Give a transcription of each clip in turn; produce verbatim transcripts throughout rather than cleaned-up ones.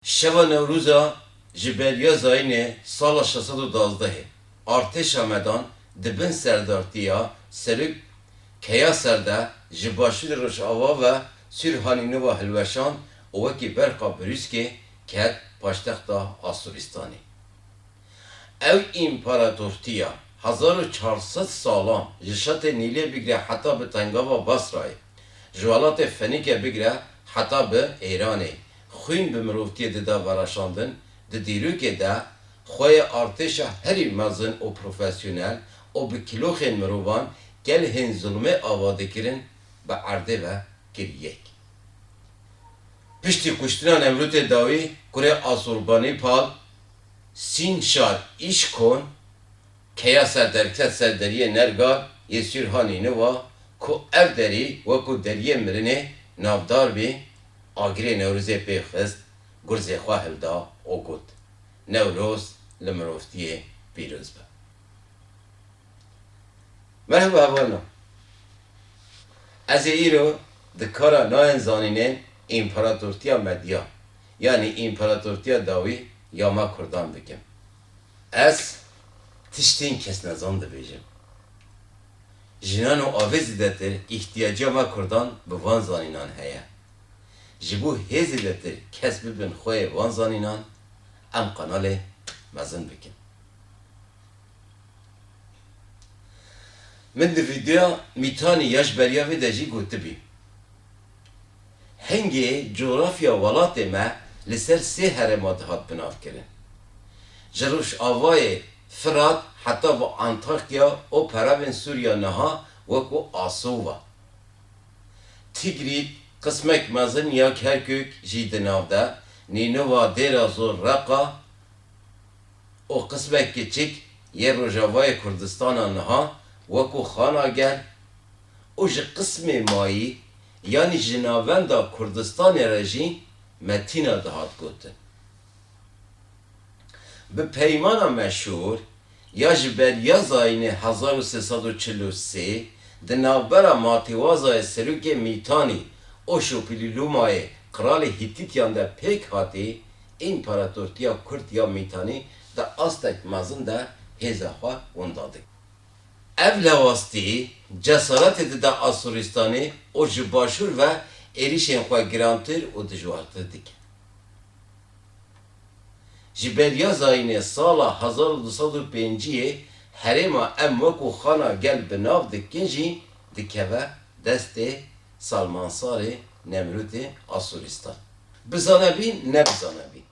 Şeva Newroza ji beriya zayînê sala şeş sed û duwazdehê artêşa me dan di bin serdartiya Serok Keyaser de ji başûrê rojava ve Sûrhanî Nû ve hilweşand û wekî berqa birûskê ket paştexta Asûristanê. Ew împaratortiya hezar û çar sed salan ji şatê Nîlê bigire heta bi tengava Basrayê, ji welatê Fenîke bigire heta bi Êranê, xwîn bi mirovtiyê dida vereşandin, di dîrokê de xweyê artêşa herî mezin û profesyonel û bi kiloxên mirovan gelhên zulmê ava dikirin, bi erdê ve kir yek. Piştî kuştina Nemrûtê Dawî, kurê Asurbanîpal, Sînşar Îşkon, Keyaser derket ser deriyê Nergal yê Sûrhanî Nû ve, ku ev derî wekû deriyê mirinê navdar bî, agirê Newrozê pê xist, gurzê xwe hilda û got, Newroz li mirovtiyê pîroz be. Merheba hevalno. Ez ê îro di kara nayên zanînên împaratortiya Medya, yanî împaratortiya dawî ya me kurdan bikim. Ez tiştên kesnezan dibêjim. Jinan û avê zêdetir îhtiyaciya me kurdan bi van zanînan heye. Ji bo hê zêdetir kes bibin xweyê van zanînan, em qanalê mezin bikin. Min di vîdeoya Mîtanî ya ji beriya vê de jî gotibî, hingê cografya welatê me li ser sê herêma dihat binavkirin. Ji rojavayê Firat heta bi Antakya û peravên Sûriya niha wekû Asova. Tigrît, qismek mezin ya Kerkûk jî di nav de, Nînova, Dêra Zor, Reqa, û qismek kiçik yê rojavayê Kurdistana niha wekû Xanagel û ji qismê mayî, yanî ji navenda Kurdistanê re jî Metîna dihat gotin. Bi peymana meşhûr ya ji beriya zayînê hezar û sê sed û çil û sê di navbera Matîwazayê Serokê Mîtanî û Şopîlîlûmayê qralê Hîtîtiyan de pêk hatî, Împaratortiya Kurd ya Mîtanî di astek mezin de hêza xwe winda dike. Ev lewastî cesaretê dide Asûrîstanê û ji başûr ve êrîşên xwe girantir û dijwartir dike. Ji beriya zayînê sala hezar û du sed û pênciyê herêma em wekû Xana Gel bi nav dikin jî dikeve destê Salmansarê Nemrûtê Asûrîstan. Bizanebî, nebizanebî,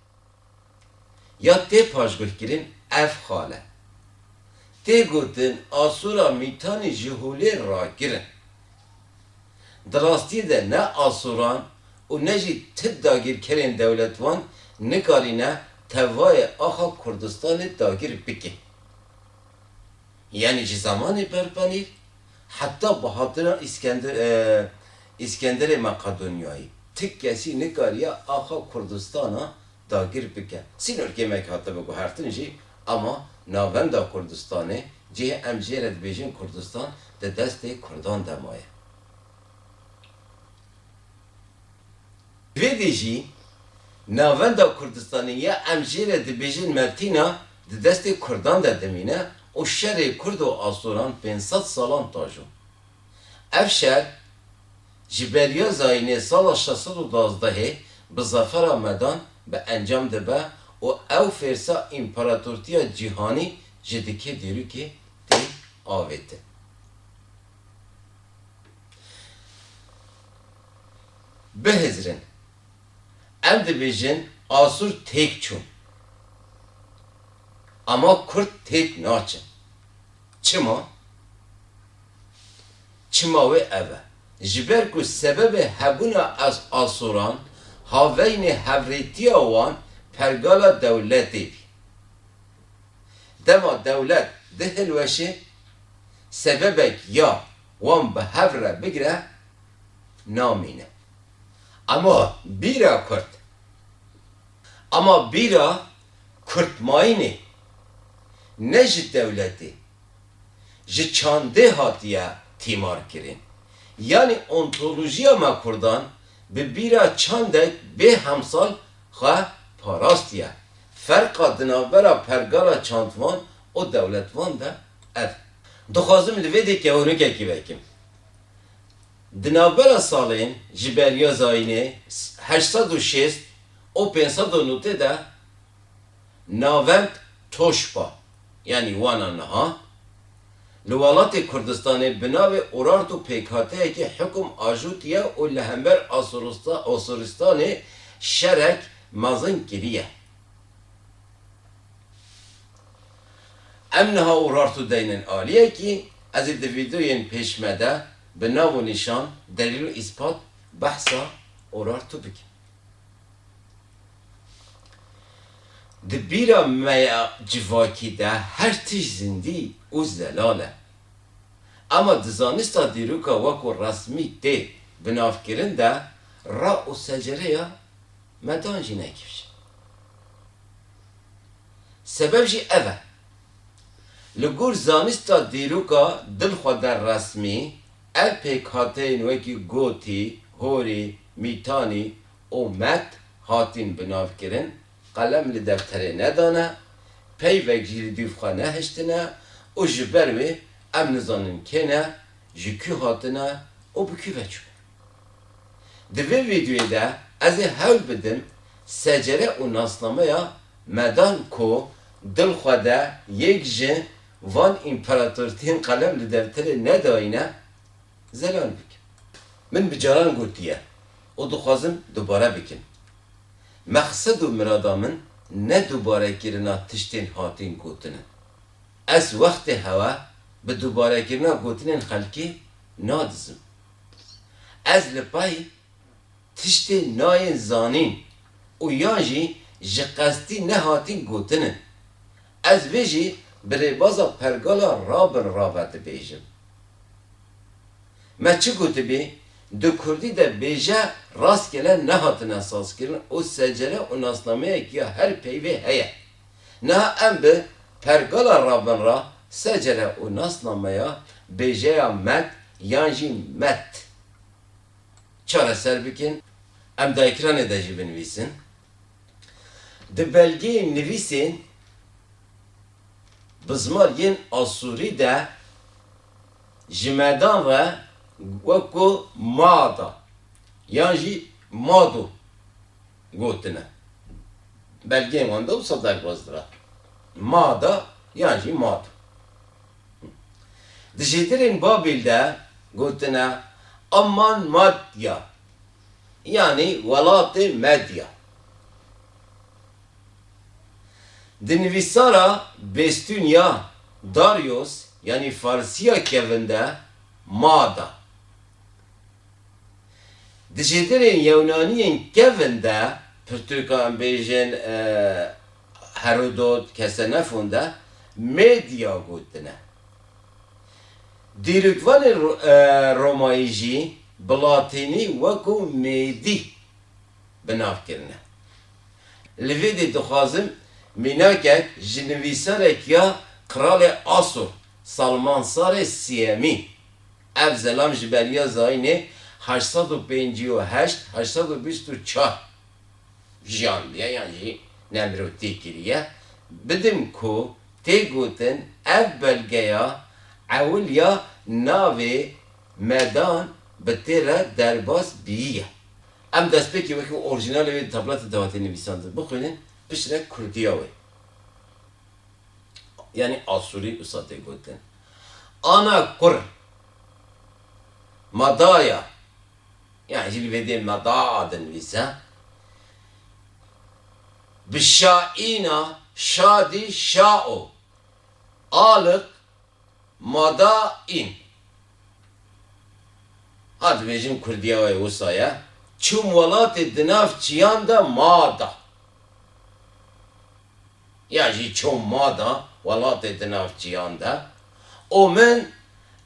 ya tê paşguhkirin ev xal e. Tê gotin Asûra Mîtanî ji holê rakirin. Di rastiyê de ne Asûran û ne jî ti dagirkerên dewletvan nikarîne tevayê axa Kurdistanê dagir bikin. Yanî ji zemanê Berbenîr heta bi hatina Îskender, e, Îskenderê Meqedonyayî ti kesî nikariye axa Kurdistana dagir bike. Sînorkê me hatibe guhertin jî, ama navenda Kurdistanê, cihê em jê re dibêjin Kurdistan, di destê Kurdan de maye. Vê dê jî navenda Kurdistanê ya em jê re dibêjin Metîna di destê Kurdan de dimîne û şerê Kurd û Asûran pênc sed salan tajo. Ev şer ji beriya zayînê sala şeş sed û duwazdehê bi zafera medan bi encam dibe û ew fêrsa împaratortiya cîhanî ji dikê dîrokê tê avêtin. Bihizrin, em dibêjin Asûr têk çûn. Ama Kurd têk naçin. Çima? Çima wê ev e. Ji ber ku sebebê hebûna As-, Asûran haveynê hevrêtiya wan pergala dewletê bî. Dema dewlet dihilweşê, sebebek ya wan bi hev re bigire namîne. Ama bîra Kurd, ama bîra Kurdmayînê ne ji dewletê, ji çandê hatiye tîmar kirin. Yanî ontolojiya me Kurdan bi bîra çandek bê hemsal xwe parastiye. Ferqa di navbera pergala çandvan û dewletvan de ev. Dixwazim li vê dê kevinûkekî vekim. Di navbera salên ji beriya zayînê heşt sed û şêst û pênc sed û notê de navend Toşpa, yanî wana niha, li welatê Kurdistanê bi navê Urartu pêkhateyekî hikum ajûtiye û li hember Asurista-, Asuristanê şerek mezin kiriye. Em niha Urartu deynin aliyekî, ez ê di vîdeoyên pêş me de bi nav û nîşan, delîl û îspat behsa Urartu bikim. Di bîra me ya civakî de her tişt zindî û zelal e. Ema di zanista dîroka wekû resmî tê binavkirin de ra û secereya medan jî ne kifş e. Sebeb jî ev e. Li gor zanista dîroka dilxwede resmî, ev pêkhateyên wekî gotî, horî, mîtanî û met hatîn binavkirin, qelem li defterê nedane, peyvek jî li dûv xwe nehiştine û ji ber wê em nizanin kê ne, ji kû hatine û bi kû ve çûne. Di vê vîdeoyê de ez ê hewl bidim secere û nasnameya medan ku dilxwede yek ji van împaratortiyên qelem li defterê nedayîne, zelal bikim. Min bi caran gotiye û dixwazim dubare bikim. Mexsed û mirada min ne dubarekirina tiştên hatîn gotin in. Ez wextê hewe bi dubarekirina gotinên xelkê nadizim. Ez li pey tiştê nayên zanîn û yan jî ji qestî nehatîn gotin in. Ez vê jî bi rêbaza pergala rabin ra ve dibêjim. Me çi gotibî, di kurdî de bêje rastgele nehatine sazkirin û secere û nasnameyek ya her peyvê heye. Niha em bi pergala rabin ra secere û nasnameya bêjeya met yan jî met çareser bikin. Em di ekranê de jî binivîsin. Di belgeyên nivîsên bizmar yên Asûrî de ji medan re wekû Mada yan jî Mado gotine. Belgeyên wan de wisa derbas dira. Mada yan jî Mado. Di jêderên Babîl de gotine Amman Madya, yanî welatê Medya. Di nivîsara Bêstûn ya Darius, yanî Farsiya kevin de Mada. Di jêderên Yewnaniyên kevin de, pirtûka em bêjin, e, Herodot, Kesenefon de Medya gotine. Dîrokvanên Ro-, e, Romayî jî bi latînî wekû Mêdî bi nav kirine. Li vê dê dixwazim mînakek ji nivîsarek ya Qralê Asûr, Salmansarê Siyemî. Ev zelam ji beriya zayînê heşt sed û pêncî û heşt, heşt sed û bîst û çar jiyandiye yan jî nemrûtî kiriye. Bidim ku tê gotin ev belgeya ewil ya navê Medan bi tê re derbas bîyiye. Em destpêkê wekî orjînalê wê di tableta de hatî nivîsandin bixwînin, piştre kurdiya wê. Yanî Asûrî wisa tê gotin. Ana kur. Madaya. Yanî jî li vê dê Medaa dinivîse. Bi şaîna şadî şao. Aliq Mada în. Ha dibêjin kurdiya wê wisa ye. Çûm welatê di nav çiyan de ma da. Ya jî çûm ma da welatê di nav çiyan de. Û min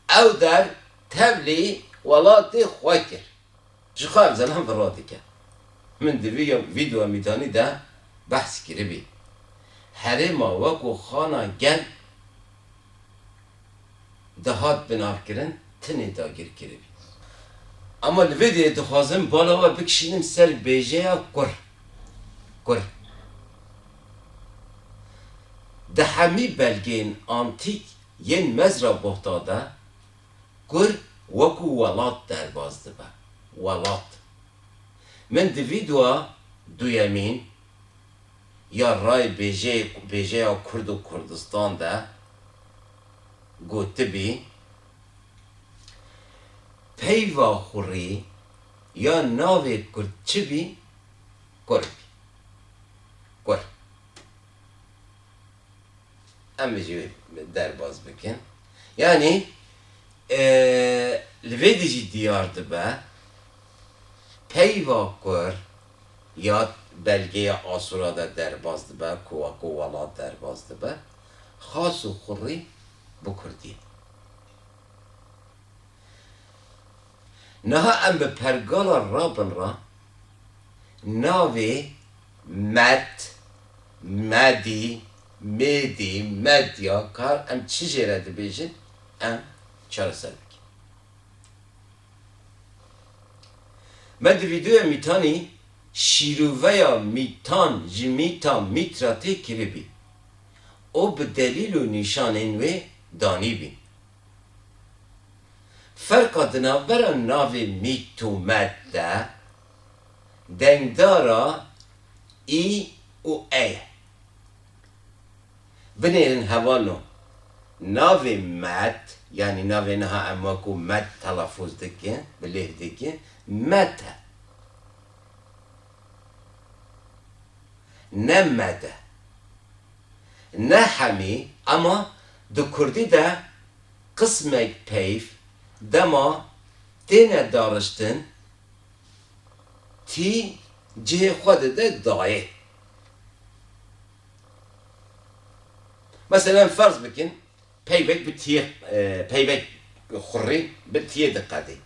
ew der tevlî welatê xwe kir. Ji xwe ev zelam vira dike. Min di vî vîdyoya mîdanî de behs kiribî. Herêma wekû xana gel dihat binavkirin, tinê dagir kiribî. Ama li vê dê dixwazim bala we bikişînim ser bêjeya kur. Kur. Di hemî belgeyên antîk yên mezra Buhta de kur wekû welat derbas dibe. Welat. Min di vîdeoya duyemîn ya rayê bêjeyê-, bêjeya Kurd û Kurdistan de gotibî, peyva xurî ya navê Kurd çi bî? Kur bî. Kur. Em ê jî wê derbas bikin. Yanî, e, li vê dijî diyar dibe, peyva kur ya belgeya Asûra de derbas dibe, ku wekû welat derbas dibe, xas û xurî bi kurdî ye. Niha em bi pergala rabin re navê Med, Medî, Mêdî, Medya, kar em çi jê re dibêjin, em çareser bikin. Me di vîdeoya Mîtanî şîroveya Mîtan ji Mîta Mît re tê kiribî û bi delîl û nîşanên wê danîbîn. Ferqa di navbera navê Mît û Med de dengdara î û e ye. Binêrin hevalno, navê Med, yanî navê niha em wekû Med telafûz dikin, bi lêv dikin, Met e. Ne Med e. Ne hemî, ema di kurdî de qismek peyv dema têne dariştin, tî cihê xwe dide dayê. Mesela ferz bikin, peyvek bi tiyê, e, peyvek xurî bi tiyê diqedê.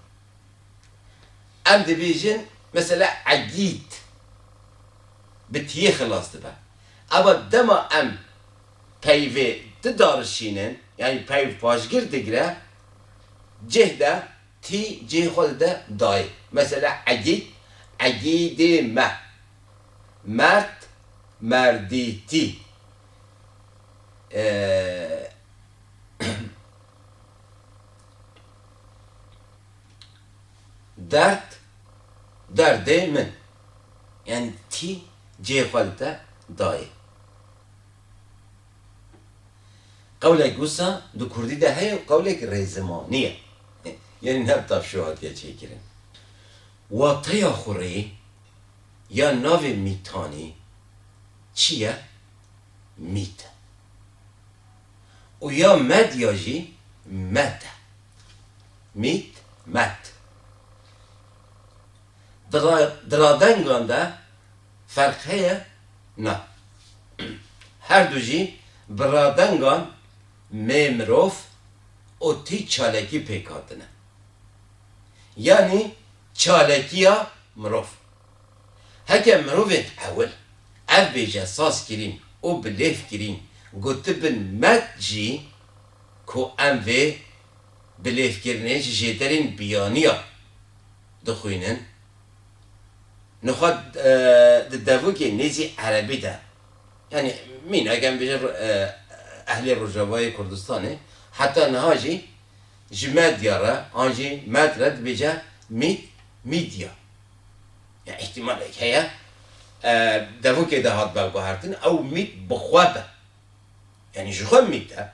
Em dibêjin, mesela egît bi tiyê xilas dibe. Eva dema em peyvê didarişînin, yanî peyv paşgir digire, cih de tî cihê xwe dide dayê. Mesela egît, egîdê me. Mert, merdîtî. Ee, dert, derdê min. Yanî tî cihê xwe dide dayê. Qewlek wisa di kurdî de heye û qewlek rêzimanî ye. Yanî ne bi tavşo hatiye çêkirin. Wateya xurê ya navê Mîtanî çi ye? Mît e. Û ya Medya jî met e. Mît, met. Di ra-, di radengan de ferq heye? Na. Her du jî bi radengan mê mirov û tî çalekî pêk hatine. Yanî çalekiya mirov. Heke mirovên ewil ev bêje saz kirîn û bi lêv kirîn, gotibin met jî, ku em vê bi lêvkirinê ji jêderên biyaniya dixwînin. Nixwe, e, di devokê nêzî erebî de, yanî mînak em bêjin, e, ehlê Rojavayê Kurdistanê, heta niha jî ji Medya re an jî Med re dibêje Mît, Mîdya. Ya îhtimalek heye, e, devokê de hat veguhertin, ew Mît bi xwe be. Yanî ji xwe Mît e.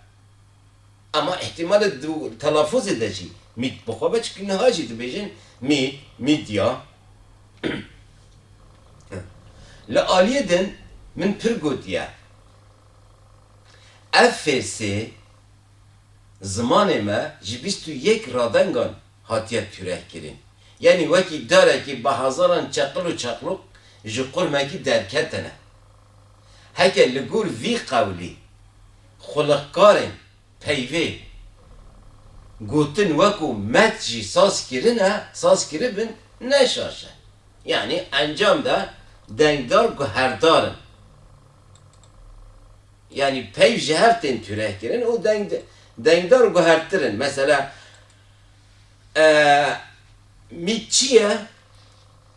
Ama îhtimalê di telafuzê de jî Mît bi xwe be, çimkî niha jî dibêjin Mît, Mîdya. Li aliyê din min pir gotiye, ev fêrsê zimanê me ji bîst û yek radengan hatiye tûrehkirin. Yanî wekî darekî bi hezaran çeqil û çeqloq ji qurmekî derketine. Heke li gor vî qewlî xulixkarên peyvê gotin wekû met jî saz kirine, saz kiribin, ne şaş e. Yanî encam de dengdar guherdar in. Yanî peyv ji hev tên tûrehkirin û deng-, dengdar guhertir in. Mesela, e, mît çi ye?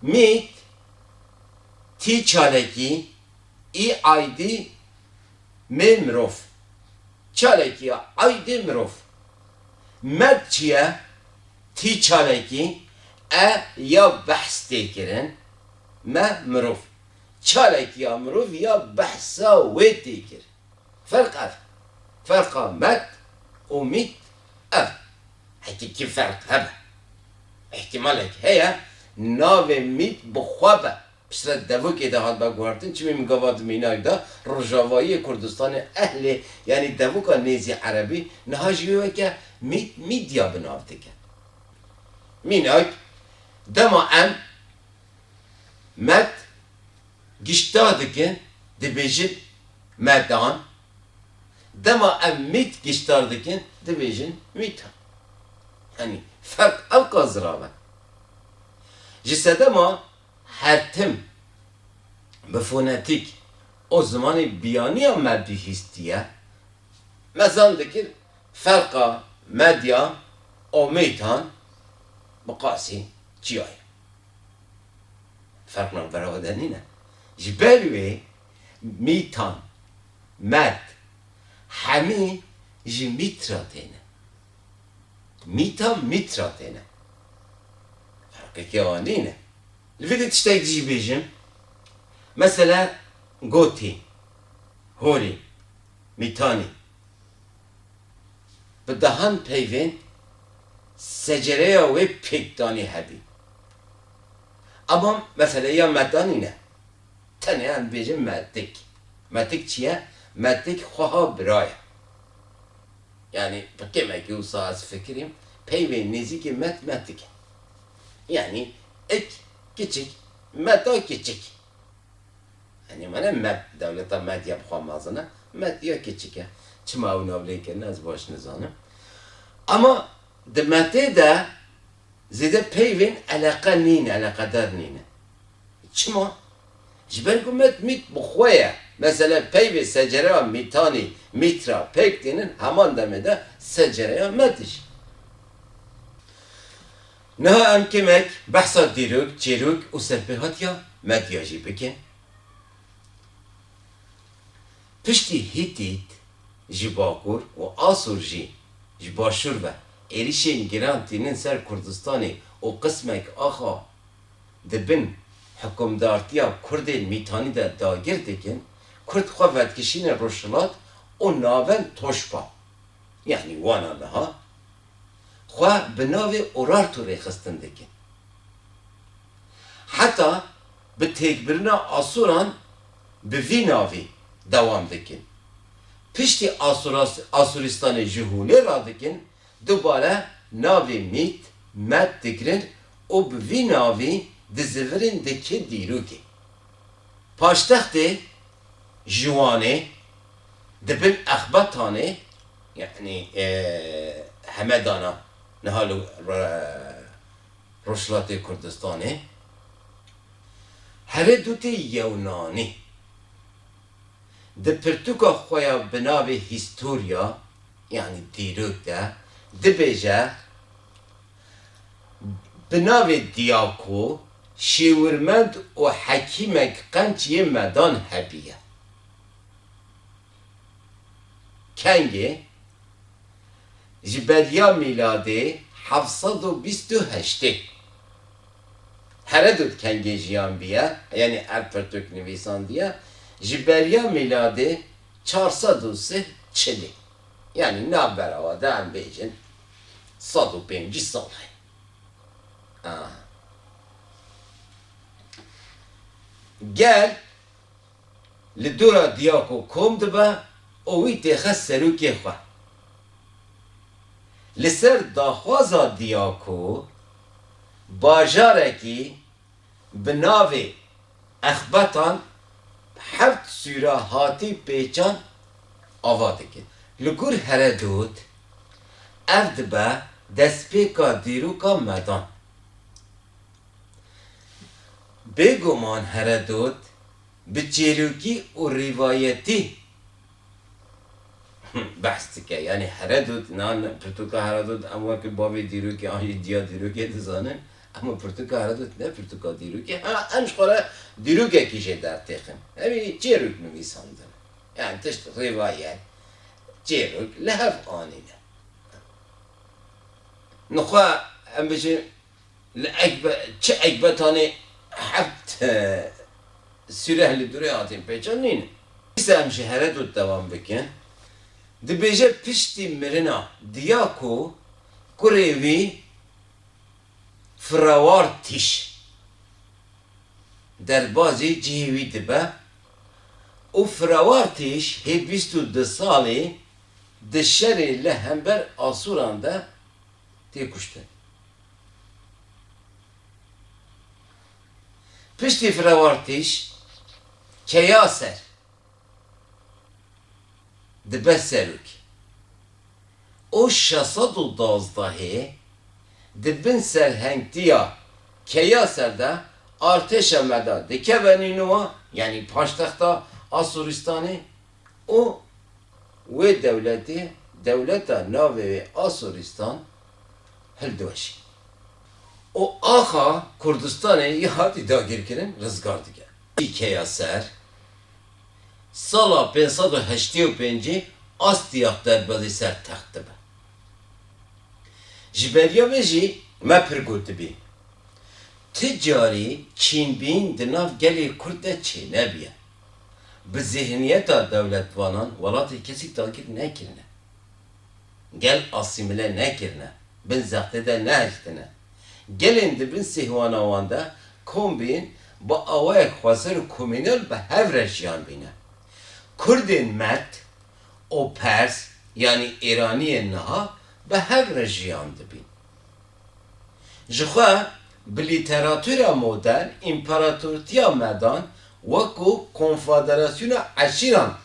Mît, tî çalekî, î aydî, Mê mirov. Çalekî ya aydê mirov. Med çi ye? Tî çalekî e ya behs tê kirin, me mirov. Çalekî ya mirov ya behsa wê tê kir. Ferq ev. Ferqa med û mît ev. Hekî kî ferq hebe. Îhtimalek heye navê mît bi xwe be. Piştre devokê de hat be guhertin, çimî min gava di mînak de Rojavayiyê Kurdistanê ehlê, yanî devoka nêzî erebî, niha jî wê weke Mîd-, Mîdya bi nav dike. Mînak, dema em Med gişta dikin, dibêjin Medan, dema em Mîd giştar dikin, dibêjin Mîtan. Yanî ferq ewqas zirav e. Ji sedema her tim bi fonetîk û zimanê biyaniya me bihîstiye, me zan dikir ferqa Medya û Mîtan bi qasî çiya ye. Ferq navbera we de nîne. Ji ber wê Mîtan, Med, hemî ji Mît re têne. Mîta Mît re têne. Ferqekê wan nîne. Li vê de tiştek jî bêjim. Mesela Gotî, Horî, Mîtanî. Bi dehan peyvên secereya wê pêkdanî hebî. Ama meseleya Medanî ne. Tenê em bêjin Metik. Metik çi ye? Metik xweha bira ye. Yanî bi kêmekî wisa ez fikirîm, peyvên nêzîkî Met Metik e. Yanî ik kiçik, Meta kiçik. Yanî mane Med, dewleta Medya bi xwe mezin e, Medya kiçik e. Çima ew nav lê kirine ez baş nizanim. Ama di Metê de zêde peyvên eleqe nîne, eleqedar nîne. Çima? Ji ber ku Met Mît bi xwe ye. Mesele peyvê secereya Mîtanî, Mît re pêk tînin, heman demê de secereya Met jî. Niha em kêmek behsa dîrok, çîrok û serpêhatiya Medya jî bikin. Piştî Hîtît ji bakur û Asûr jî ji başûr ve êrişên giran tînin ser Kurdistanê û qismek axa di bin hikûmdartiya Kurdên Mîtanî de dagir dikin, Kurd xwe vedikişîne Rojhilat û navend Toşpa, yanî wana niha, xwe bi navê Urartu rêxistin dikin. Heta bi têkbirina Asûran bi vî navî dewam dikin. Piştî Asûras-, Asûristanê ji hûlê radikin, dubare navê Mît, Med digirin û bi vî navî dizivirin di kê dîrokê. Paştextê Ji Wanê di bin Exbetanê, yanî, e, Hemedana, niha li, e, Rojhilatê Kurdistanê, Heredotê Yewnanî di pirtûka xwe ya bi navê Hîstorya, yanî dîrok de, dibêje, bi navê Diyako, şêwirmend û hekîmek qenc yê Medan hebiye. Kengê? Ji beriya mîladê heft sed û bîst û heştê. Heredot kengê jiyan biye, yanî ev pirtûk nivîsandiye, ji beriya mîladê çar sed û sih çilê. Yanî navbera wan de em bêjin sed û pêncî sal heye. Ah. Gel li dora Diyako kom dibe û wî têxe serokê xwe. Li ser daxwaza Diyako, bajarekî bi navê Exbetan heft sûra hatî pêçan ava dikin. Li gor Heredot, ev dibe destpêka dîroka Medan. Bêguman Heredot bi çêrokî û rîvayetî behs dike. Yanî Heredot, nan pirtûka Heredot, em weke bavê dîrokê an jî diya dîrokê dizanin. Ama pirtûka Heredot ne pirtûka dîrokê. Ha, em ji xwe re dîrokekî jê dertêxin. Em ê çêrok nivîsandin. Yani tişt rêva ye, çêrok li hev anîne. Nixwe em bijin li Ekbe-, çi Ekbetanê heft, e, sûreh li dûrê hatin pêçan nîne. Dîsa em ji Heredot dewam bikin. Dibêje piştî mirina Diyako kurê wî Firawar Tîş derbazî cihê wî dibe û Firawar Tîş hê bîst û du salî di şerê li hember Asûran de tê kuştin. Piştî Firawar Tîş Keyaser dibe serokê. Û şeş sed û duwazdehê di bin serhengtiya Keyaser de artêşa me de dikeve Nînûwa, yanî paytexta Asûristanê, û wê dewletê, dewleta navê wê Asûristan hildiweşî. Û axa Kurdistanê yê hatî dagirkirin rizgar dike. Keyaser, sala pênc sed û heştê û pêncî Astiyak derbazî ser text dibe. Ji beriya vê jî me pir gotibî, ti carî çînbîn di nav gelê Kurd de çênebiye. Bi zêhniyeta dewletvanan welatê kesî dagir nekirine. Gel asîmîle nekirine, bin zextê de nehiştine. Gelên di bin sêhwana wan de kom bîn, bi awayek xweser û komînal bi hev re jiyan bîne. Kurdên Med û Pers, yanî Êraniyên niha, bi hev re jiyan dibîn. Jixwe bi lîteratûra modern împaratortiya Medan wekû konfederasyona eşîran,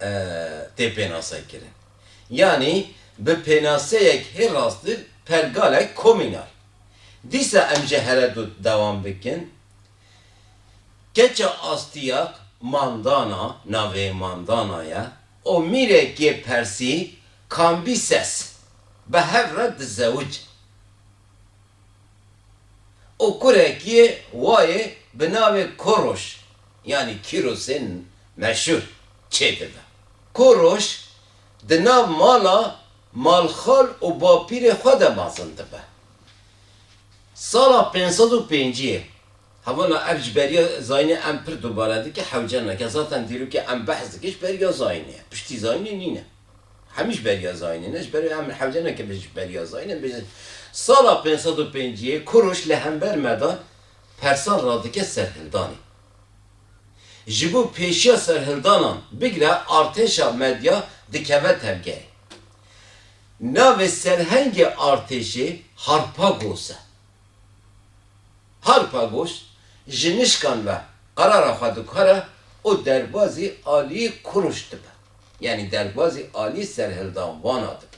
e, tê pênasekirin. Yanî bi pênaseyek hê rasttir pergalek komînal. Dîsa em ji Heredot dewam bikin. Keça Astiyak Mandana, navê Mandana ye, û mîrekê Persî Kambises bi hev re dizewicin. Û kurekî wayê bi navê Koroş, yanî Kîrosên meşhûr çêdibe. Koroş di nav mala malxal û bapîrê xwe de mezin dibe. Sala pênc sed û pêncî, hevala ev ji beriya zayînê em pir dubare dike, hewce nake. Zaten dîrokê em behs dike ji beriya zayînê ye. Piştî zayînê nîne. Hemî ji beriya zayînê ne, ji ber em hewce nake ji beriya zayînê. Bêje, sala pênc sed û pêncî Kuruş li hember me de Persan radike serhildanê. Ji bo pêşiya serhildanan bigire artêşa Medya dikeve tevgerê. Navê serhengê artêşê Harpagos e. Harpagos ji nişkan ve qerara xwe dikare û derbazî alî Kuruş dibe. Yanî derbazî alî serhildanvana dibe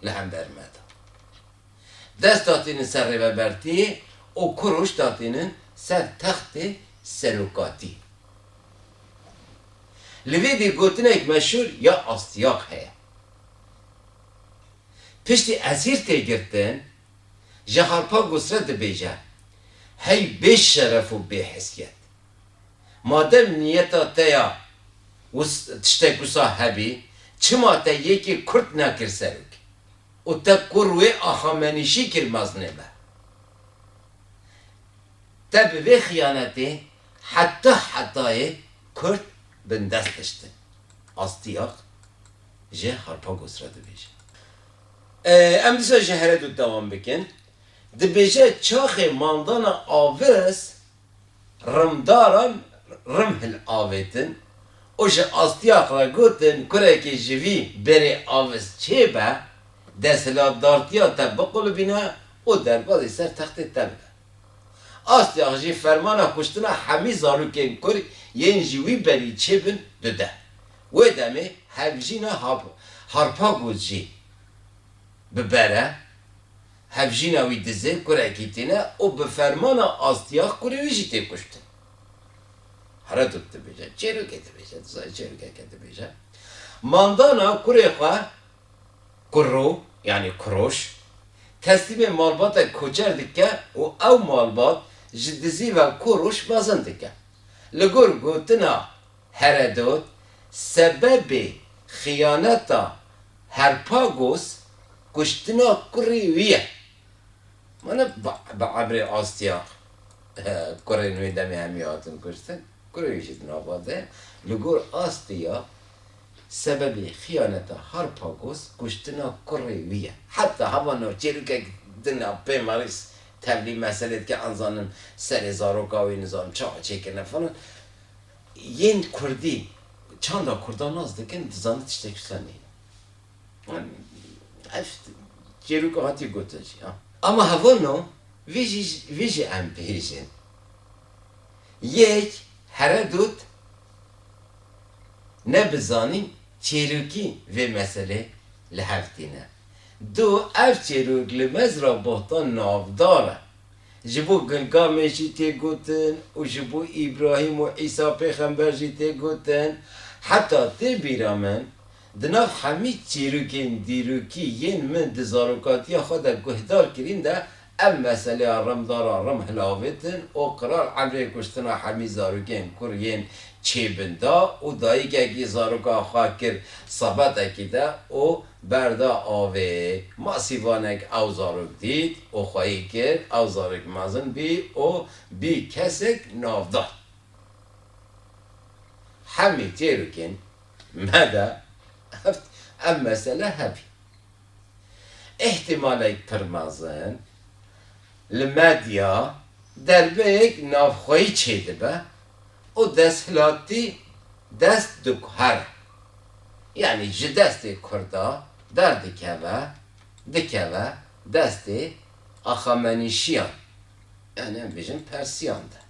li hember me de. Dest datînin ser rêvebertiyê û Kuruş datînin ser textê serokatî. Li vê dî gotinek meşhûr ya Astiyak heye. Piştî esîr tê girtin, ji Harpagos re dibêje, hey bê şeref û bê hesiyet! Madem niyeta te ya wis-, tiştek wisa hebî, çima te yekê Kurd nekir serok? Û te kur wê axamenîşî kir mezinê me. Te bi vê xiyanetê heta hetayê Kurd bindest diştin. Astiyak ji Harpagos re dibêje. E, em dîsa ji Heredot dewam bikin. Dibêje çaxê Mandana Avis rimdaran rim hil avêtin û ji Astiyak re gotin, kurekê ji vî berê Avis çêbe, desthilatdartiya te biqulibîne û derbazî ser textê te bibe. Astiyak jî fermana kuştina hemî zarokên kur yên ji wî berî çêbin dide. Wê demê hevjîna Hap-, Harpagos jî bi ber e. Hevjîna wî dizê kurekî tîne û bi fermana Astiyak kurê wî jî tê kuştin. Heredot dibêje, çêrokê dibêje, dizayê çêrokeke dibêje. Mandana kurê xwe Kurro, yanî Kuroş, teslîmê malbatek koçer dike û ew malbat ji dizî ve Kuroş mezin dike. Li gor gotina Heredot, Sebebê xiyaneta Harpagos kuştina kurê wî ye. Mane bi, bi ebrê astiya kurên wê demê hemî hatin kuştin. Kurê wî jî di nava de ye. Li gor astiya sebebê xiyaneta Harpagos kuştina kurê wî ye. Heta hevano çêrokek din a pê merîs tevlî meselê dike, an zanim serê zaroka wê nizam çawa çêkirine falan. Yên kurdî, çanda kurdan nas dikin, dizanin tiştek wisa nîne. Ev çêroka hatiye gotin jî, ha. Ama hevano, vê jî, vê jî em bihêjin. Yek, Heredot ne bi zanîn çêrokî vê meselê li hev tîne. Du, ev çêrok li mezra Bohtan navdar e. Ji bo Gilgamêş jî tê gotin û ji bo Îbrahîm û Îsa pêxember jî tê gotin. Heta tê bîra min, di nav hemî çîrokên dîrokî yên min di zarokatiya xwe de guhdar kirîn de, ev meseleya rimdara rim hilavêtin û qral emrê kuştina hemî zarokên kur yên çêbin da û dayikekî zaroka xwe kir sebetekî de û berda avê. Masîvanek ew zarok dît û xweyî kir, ew zarok mezin bî û bî kesek navdar. Hemî çêrokên me de ev, ev mesele hebî. Îhtîmalek pir mezin, li medya derbeyek navxweyî çêdibe û desthilatî dest diguhere. Yanî ji destê Kurda derdikeve, dikeve destê Axamenîşiyan, yanî em bêjin Persiyan de.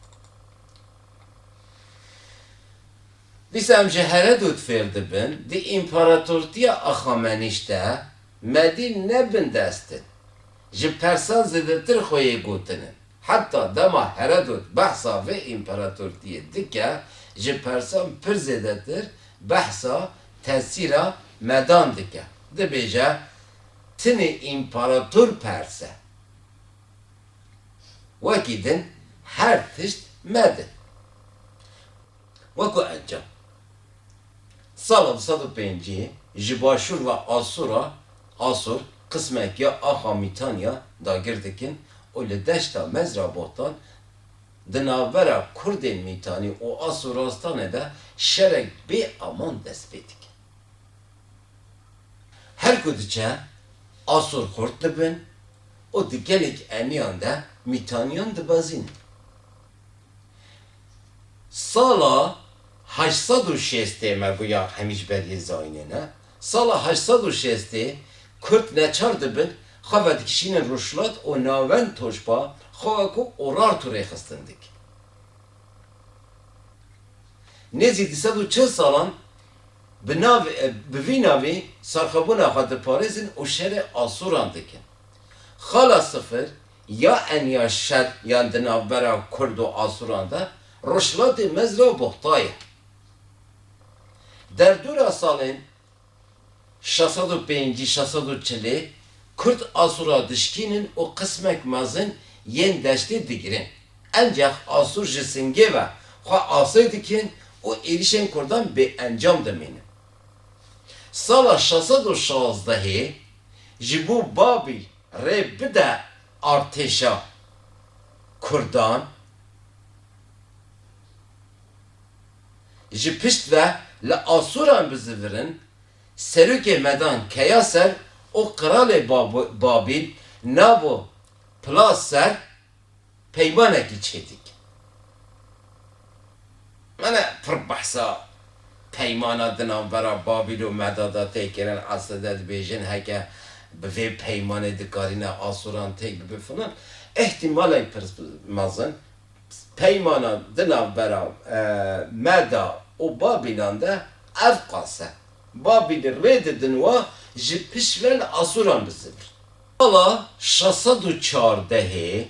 Dîsa em ji Heredot fêr dibin, di împaratortiya Axamenîş de Medî ne bindest in. Ji Persan zêdetir xwe yê gotin in. Heta dema Heredot behsa vê împaratortiyê dike, ji Persan pir zêdetir behsa tesîra Medan dike. Dibêje, tinê împarator Pers e. Wekî din her tişt Med in. Wekî encam. Sala du sed û pêncî ji başûr ve Asûra, Asûr, qismek ya axa Mîtanya dagir dikin û li deşta Mezra Bohtan di navbera Kurdên Mîtanî û Asûrastanê de şerek bê aman dest pê dike. Her ku diçe, Asûr xurt dibin û di gelek eniyan de Mîtaniyan dibezînin. Sala heşt sed û şêstê, me goya hemî ji beriyê zayînê ne, sala heşt sed û şêstê Kurd neçar dibin, xwe vedikişînin rojhilat û navend Toşpa xwe wekû Urartu rêxistin dikin. Nêzî du sed û çil salan bi nav, bi vî navî sarxebûna xwe diparêzin û şerê Asûran dikin. Xala Sifir ya eniya şer yan di navbera Kurd û Asûran de Rojhilatê Mezra Boxta ye. Derdora salên şeş sed û pêncî, şeş sed û çilê Kurd Asûra dişkînin û qismek mezin yên deştê digirin. Encax Asûr ji Singê ve xwe asê dikin û êrişên Kurdan bêencam dimînin. Sala şeş sed û şazdehê ji bo Babîl rê bide artêşa Kurdan, ji pişt ve li Asûran bizivirin, serokê Medan Keyaser û qiralê Bab-, Babîl Nabo Pilaser peymanekî çêdikin. Mene pir behsa peymana di navbera Babîl û Meda de tê kirin, aslinde dibêjin heke bi vê peymanê dikarîne Asûran têk bibe filan. Îhtîmalek pir mezin peymana di navbera, e, Meda û Babîlan de ev qas e. Babîlî rê didin wa ji pişt ve li Asûran bizivir. Sala şeş sed û çardehê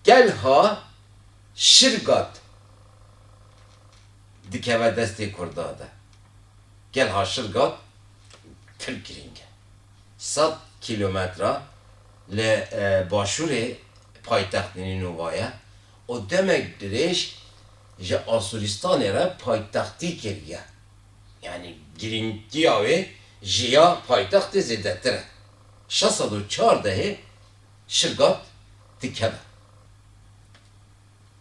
Gelha Şirgat dikeve destê Kurda de. Gelha Şirgat pir girîng e. Sed kîlometre li, e, başûrê paytextê Nînova ye û demek dirêj ji Asûristanê re paytextî kiriye. Yanî girîngiya wê ji ya paytextê zêdetir e. Şeş sed û çardehê Şirgat dikeve.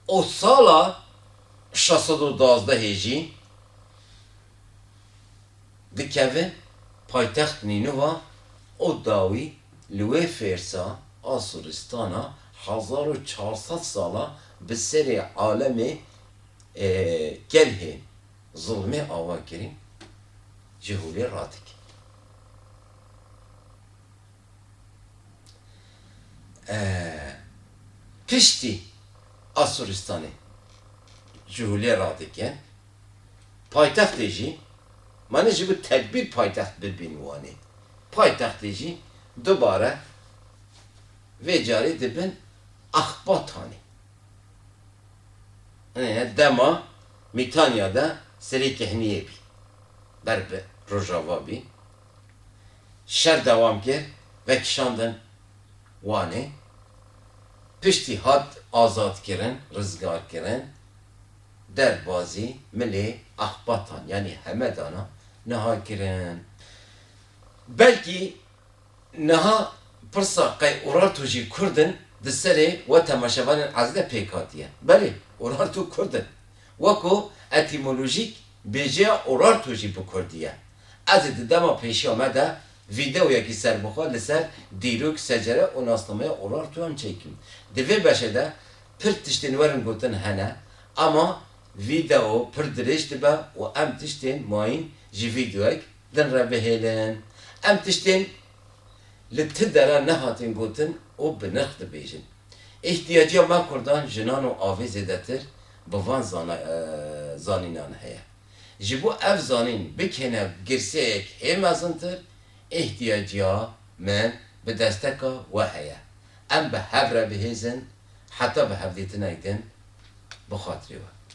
Û sala şeş sed û duwazdehê jî dikeve paytext Nînova û dawî li wê Fêrsa Asûristana hezar û çar sed sala bi serê alemê, e, gelhê zilmê ava kirî ji holê radike. E, piştî Asûristanê ji holê radike, paytextê jî, mane ji bo tedbîr paytext bibîn Wanê. Paytextê jî dubare vê carê dibin Axbatanê. Ê, dema Mîtanya de serê kehniyê bî. Ber bi Rojava bî. Şer dewam kir, vekişandin Wanê. Piştî hat azadkirin, rizgarkirin, derbazî milê Axbatan, yanî Hemedana niha kirin. Belkî niha pirsa qey Urartu jî Kurd in di serê we temaşevanên ezîz de pêk hatiye. Belê, Urartu Kurd in. Weko etîmolojîk bêjeya Urartu jî bi Kurdî ye. Ez ê di dema pêşiya me de vîdeoyekî serbixwe li ser dîrok, secere û nasnameya Urartu em çêkim. Di vê beşê de pir tiştên werin gotin hene, ama vîdeo pir dirêj dibe û em tiştên mayîn ji vîdeoyek din re bihêlin. Em tiştên li ti dera nehatin gotin û bi nirx dibêjin. Îhtiyaciya me Kurdan jinan û avê zêdetir bi van zana-, e, zanînan heye. Ji bo ev zanîn bikêne girseyek hê mezintir, îhtiyaciya me bi desteka we heye. Em bi hev re bihêzin, heta bi hevdîtinek din, bi xatirê we.